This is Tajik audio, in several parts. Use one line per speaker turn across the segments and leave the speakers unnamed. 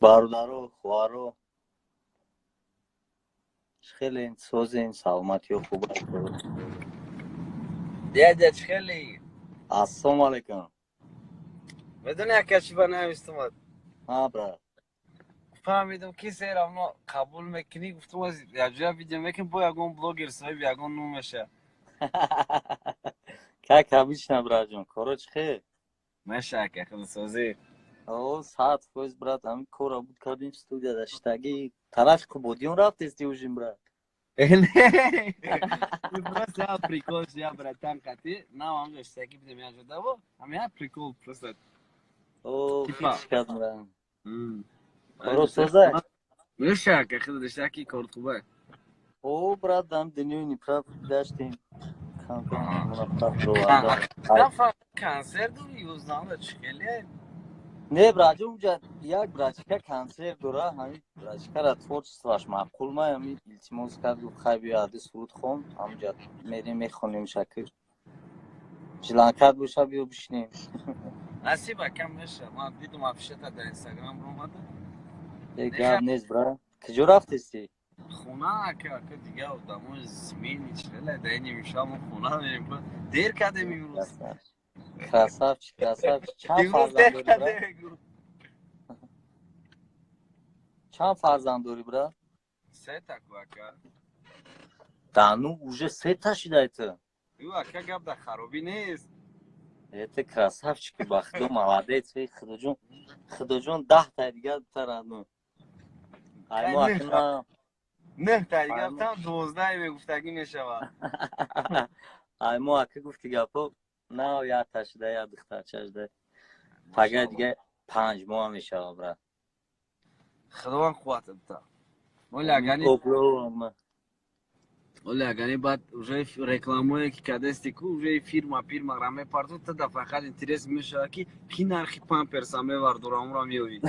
Бародаро, хоҳаро, хеле созен, саломатиё хуб аст?
Дядя, чӣ хеле?
Ассалому алайкум.
Медони, ака, чӣ ба навистумад?
Ҳа, брат.
Фаҳмидам, ки се равно қабул мекунӣ, гуфтум, аз якҷоя видео мекунем, бо ягон блогер соҳиби ягон ном меша.
Как обычно, братҷон, коро чӣ хел?
Меша, ака, худсозӣ.
О, 100%, брат, ҳамин корро буд кардем, студия даштагӣ. Тарафи Қубодиён рафтести ужин, брат?
Просто я прикол, я братан қати нам ҳамҷо иштагӣ будем, якҷодаво, ҳам я прикол просто.
О,
Типа.
хич кардам, брат. Коро соза?
Меша, ака, худ даштаки, кор хуба?
О, брат, ам дунёи неправ гаштем.
Консерт дори ёздаҳумда, чӣ хеле?
Не, братҷон, унҷа як братчика консерт дора, ҳамин братчикара творчествоаш маъқул ма, ҳамин илтимос кард, гуфт, хай, биё, ади суруд хон, ҳамунҷа мерем, мехонем, шакир. Жиланкат боша, биё бишинем.
Насиб, ака, меша. Ман дидум, афишата дар Инстаграм омада.
Е, гап нест, брат. Куҷо рафтести?
Хона, ака, ака, дига одамои зимини чӣ хеле дар ин нимшаб мо хона мерем, дер кардем имрӯз.
Красавчик, красавчик. Чанд
Имрӯз дер
фарзанд дорӣ, брат?
кардем.
Чанд фарзанд дорӣ, брат?
Сета ку, ака.
Да ну, уже сета шидай ту?
Ю, ака, гап дар харобӣ нест.
Это красавчики, ба худо, молодец, эй, худоҷон, худоҷон, 10 тай дигар бутарану. Ай мо акна
Нӯҳ та дига там, 12 мегуфтагӣ мешавад.
Ай мо ака, гуфти гапо, нав якта шуда, як духтарча шуда. Пага дига 5 моҳ мешава, брат.
Худованд қувват бита. Оли агани оли агани баъд уже рекламое ки кадести ку, уже фирма пирма ра мепарту, тада фақат интерес мешавад, ки ки нархи памперса мевардора, онро меёвӣ.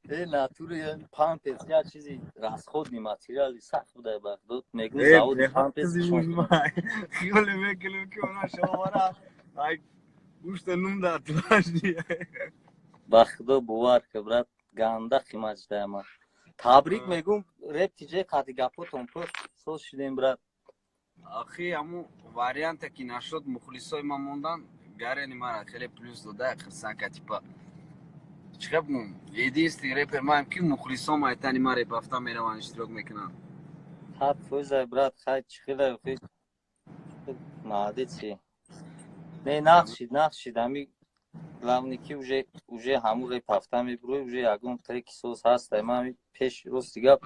Э, натури памперс як чизи расходный материали сахт буда, ба худо мегӯ, заводи памперс.
Хиёле мекунем, ки она шовара ай гӯшта нум дар тулашни.
Ба худо, бовар ка, брат, ганда қимат шудаяма. Табрик мегӯм, Реп Тиҷе қати гапотон пур соз шудем, брат.
Ахи, ҳамун варианте ки нашуд, мухлисои ман мондан, гарени мара хеле плюс дода, хирсанка, типа чӣ бигӯм, единственный репер маем, ки мухлисом айтани ма репафта мераванд, иштирок мекунанд.
100%, брат, хай, чӣ хеле молодец. Не, нақшид, нақшид, ҳами главный ки уже ҳамун реп ҳафта мебурои, уже ягон треки соз ҳаст. Ман ҳами пеш, рости гап,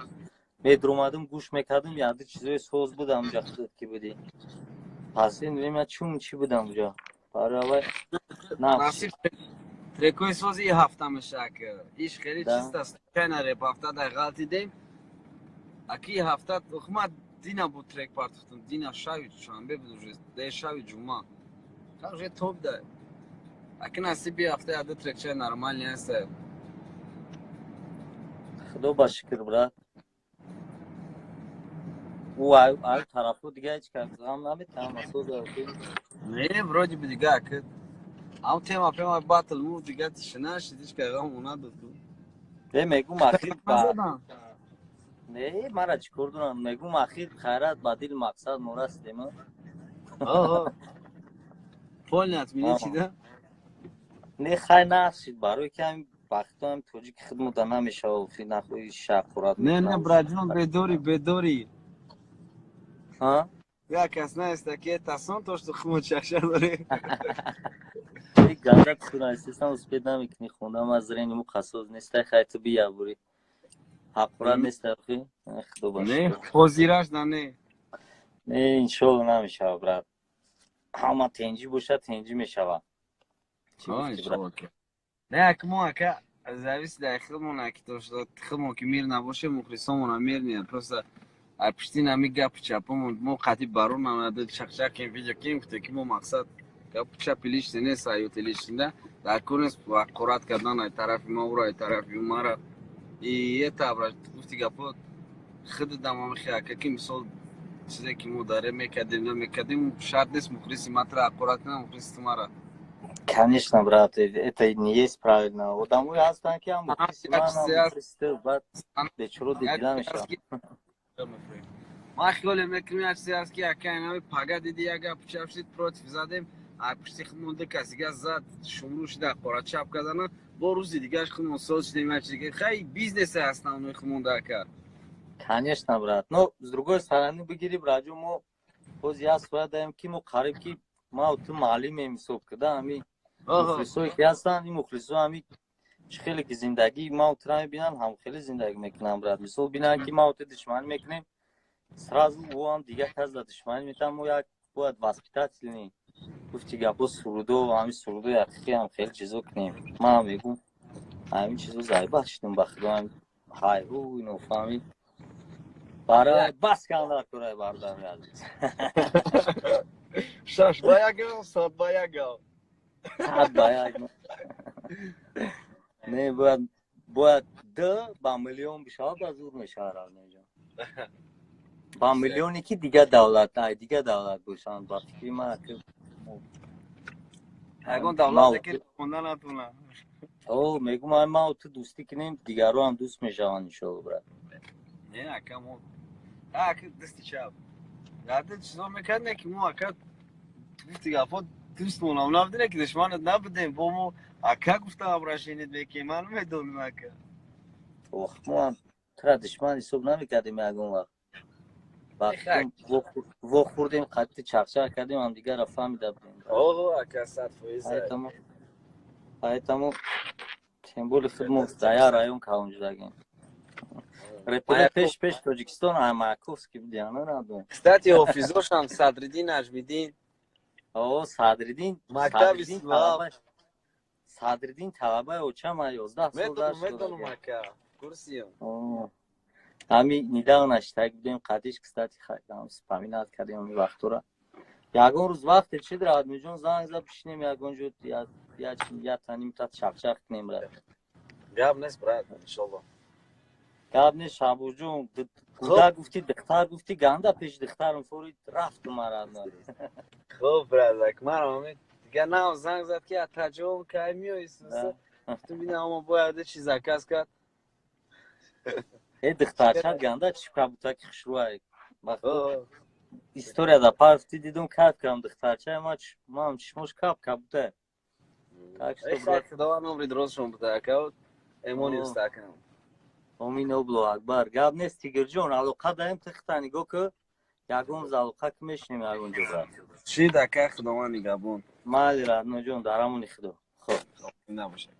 медуромадам, гӯш мекардам, яду чизои соз буд ҳамунҷа, худат ки будӣ. Пас ин время чун чӣ будам уҷа, барои
насиб трекои сози и ҳафта мешавад, иш хеле чиста, случайно реп ҳафта дар ғалтидем, аки ҳафта ма дина буд, трек партофтам дина, шаби шанбе буд, уже де шаби ҷумъа уже топ да, аки насиби ҳафта яду трекчаи нормальный ҳаста.
Худо ба шукр, брат, ӯ ай тарафо дига ҳеҷ кас ғам наметаҳам, асоза.
Не, вроде бы дига аки ам тема пема батл му дига тишина шид, ҳеҷ кас ғам надод.
Не, мегум, ахир ба не, мара чӣ кор дорам, мегум, ахир хайрат, ба дил мақсад мо расидем.
Полный отменить да?
Не, хай, нашид, барои ки ҳами вақтҳо ҳами тоҷики хидмата намешава, нахои шақурат.
Не, не, братҷон, бедорӣ, бедорӣ.
Ҳа.
Як кас наеста, ки тасон то что худмо чаша дорем.
Ганда хуна, естественно, успеть намекунӣ хонда, ман зрени му қасоз нестай, хай, ту бия бури. Ҳақурат нестай, охи? Худо ба
Не, ҳозираш да не.
Не, иншолло, намешава, брат. Ҳама тенҷӣ бошад, тенҷӣ мешава.
Не, ак мо, ака, зависит дар худмон, ки то что худмон ки мир набоше, мухлисомона мир не, просто ай пушти нами гапи чапомон мо қати барон намада, чақчақем, видео кем гуфте, ки мо мақсад гапи чапи лишний нест, аюти лишний да дар кор нест, ҳақорат кардан ай тарафи ма, уро ай тарафи ӯ мара и это, брат, гуфти. Гуфти гапо, худам ҳамихе, ака, ки мисол чизе ки мо дар мекардем, намекардем, шарт нест мухлиси ма тра ҳақорат кунам, мухлиси ту мара.
Конечно, брат, это не есть правильно. Одамои ҳастанд, ки ҳам мухлиси ман, ҳам мухлиси ту, баъд бечоро дидида мешаванд.
Ман хиёле мекунем, як чизе ҳаст, ки ака, инами пага диди, як гап чап шид, против задем, ай пушти худмон ду кас дига зад, шумрӯ шида, ҳақорат чап кардана, бо рӯзи дигаш худмон соз шидем. Як чиз дига, хай, бизнесе ҳастан ои худмон да, ака.
Конечно, брат, но с другой стороны бигири, браҷо, мо боз як соя даем, ки мо қариб ки ма ту маълимем ҳисоб куда. Ҳами мухлисое ки ҳастанд, ин мухлисо ҳами чӣ хеле ки зиндагии ма тура мебинанд, ҳам хеле зиндагӣ мекунанд, брат. Мисол, бинанд, ки ма ту душманӣ мекунем, сразу ӯ ҳам дигар кас да душманӣ метавон. Мо як бояд воспитательный, гуфти гапо, сурудо, ҳамин сурудои ҳақиқӣ ҳам хеле чизо кунем. Ман мегум, ҳамин чизо зайба шидум, ба худо, ҳайҳу инофаҳмид. Барои бас кандар курай, бародари азиз.
6 ба 1, 100 ба 1.
100 ба 1 не, бояд д ба миллион бишавад, ба зур мешавад, равнеҷон, ба миллионе ки дигар давлат, ай дигар давлат бошанд, ба фикри ман.
Ягон давлате ки хонда натонад.
О, мегум, ма ту дӯстӣ кунем, дигарро ҳам дӯст мешаванд, иншоалло, брат.
Не, ака, мо ака дасти чап яде чизо мекардне, ки мо, ака, гуфти гапо, дӯстмонам набудем, ки душманат набудем. Бо мо, ака, гуфта обращение мекунем, ман намедонем, ака.
Ох, мо ҳам тура душман ҳисоб намекардем ягон вақт. Вохӯрдем, қатти чақчақ кардем, ҳамдигарро фаҳмида будем.
Оҳо, ака, 100%.
Поэтому тем более худ мо дар як район калон шудагем. Реперои пеш Тоҷикистон Маяковский буди, ана надон.
Кстати, ҳофизошам Садриддин Наҷмиддин.
О, Садриддин.
Мактаби.
Садриддин талабаи очама, 11 сол дарс.
Медонам, ака, курсиям.
Ҳами недавно штак будем қадиш, кстати, вспоминать кардем ҳами вақтора. Ягон рӯз вақте чид, Радмиҷон, занг за, бишинем ягон ҷо, я танимта чақчақ кунем, брат.
Гап нест, брат, иншолло.
Гап нест, Шабоҷон. Кӯдак гуфти, духтар гуфти, ганда пеши духтарам форид рафту марадна.
Хуб, брат, ман дига нав занг зад, ки атаҷон, кай миёи? Гуфтум, бинам, ама бояд чи заказ кард.
Э, духтарчат ганда чипкабутаки хушрӯай. История да парфти дидум, кайф кардам. Духтарчаи ма ман чишмош кап кабута.
Так что худованд умри дуростшон буда, ака, эмони устакам.
Омин, Аллоҳу акбар. Гап нест, Тигирҷон, алоқа даем, тихта нигоҳ ку, ягон рӯз алоқа ки мешинем ягон ҷо, брат.
Шид, ака, худованд нигаҳбон.
Майли, Радноҷон, дар амони худо. Хуб.
Набошад.